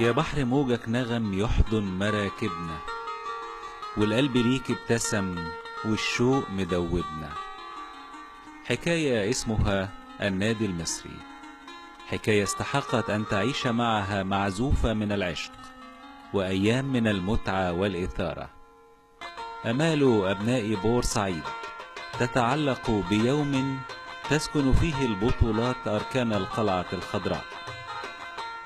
يا بحر موجك نغم يحضن مراكبنا، والقلب ليك ابتسم والشوق مدوبنا. حكاية اسمها النادي المصري، حكاية استحقت أن تعيش معها معزوفة من العشق وأيام من المتعة والإثارة. أمال أبناء بورسعيد تتعلق بيوم تسكن فيه البطولات أركان القلعة الخضراء.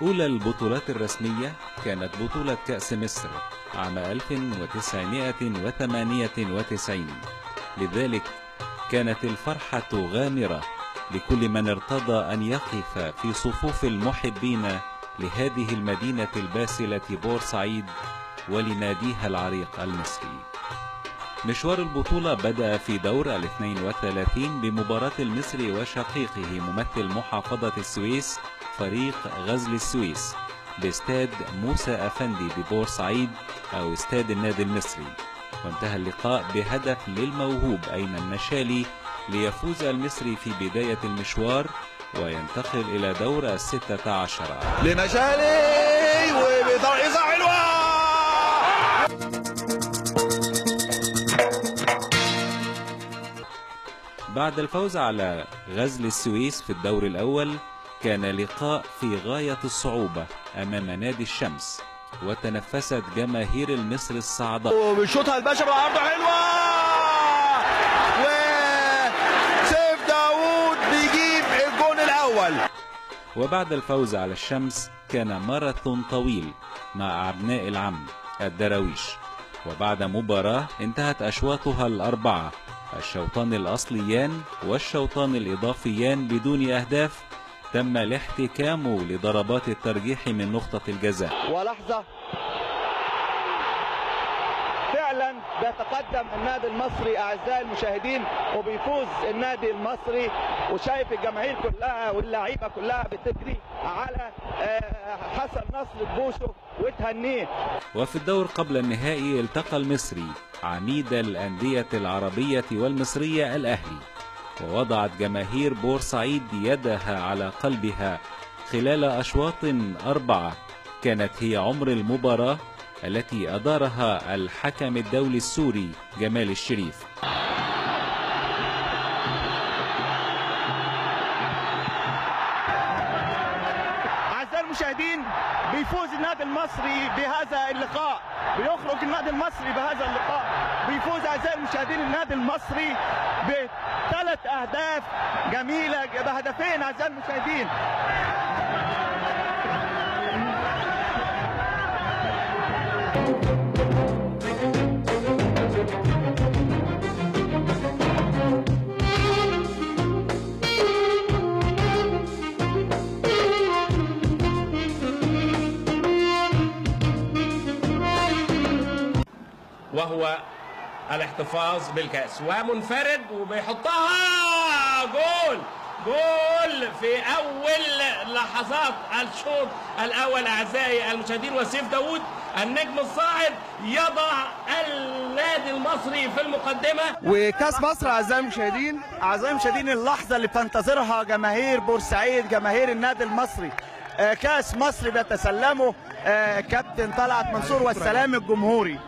أولى البطولات الرسمية كانت بطولة كأس مصر عام 1998، لذلك كانت الفرحة غامرة لكل من ارتضى أن يقف في صفوف المحبين لهذه المدينة الباسلة بورسعيد ولناديها العريق المصري. مشوار البطولة بدأ في دور 32 بمباراة المصري وشقيقه ممثل محافظة السويس فريق غزل السويس باستاد موسى أفندي ببورسعيد أو استاد النادي المصري، وانتهى اللقاء بهدف للموهوب أيمن مشالي ليفوز المصري في بداية المشوار وينتقل إلى دور 16. لمشالي وبترقيصة حلوة. بعد الفوز على غزل السويس في الدور الأول كان لقاء في غاية الصعوبة أمام نادي الشمس، وتنفست جماهير المصري الصعداء. وبيشوطها الباشا بالعرض حلوة، وسيف داوود بيجيب الجون الأول. وبعد الفوز على الشمس كان ماراثون طويل مع أبناء العم الدراويش، وبعد مباراة انتهت أشواطها الأربعة، الشوطان الأصليان والشوطان الإضافيان بدون أهداف، تم الاحتكام لضربات الترجيح من نقطة الجزاء. ولحظة فعلا بيتقدم النادي المصري أعزائي المشاهدين، وبيفوز النادي المصري، وشايف الجماهير كلها واللعيبة كلها بتجري على حسن نصر تبوسه وتهنيه. وفي الدور قبل النهائي التقى المصري عميد الأندية العربية والمصرية الأهلي، ووضعت جماهير بورسعيد يدها على قلبها خلال أشواط 4 كانت هي عمر المباراة التي أدارها الحكم الدولي السوري جمال الشريف. أعزائي المشاهدين، بيفوز النادي المصري بهذا اللقاء، بيخرج النادي المصري بهذا اللقاء، بيفوز أعزائي المشاهدين النادي المصري ب3 أهداف جميلة، بهدفين أعزائي المشاهدين. وهو الاحتفاظ بالكأس، ومنفرد وبيحطها جول، جول في أول لحظات الشوط الأول أعزائي المشاهدين. وسيف داوود النجم الصاعد يضع النادي المصري في المقدمة. وكأس مصر أعزائي المشاهدين، أعزائي المشاهدين اللحظة اللي بتنتظرها جماهير بورسعيد، جماهير النادي المصري، كأس مصر بيتسلمه كابتن طلعت منصور والسلام الجمهوري.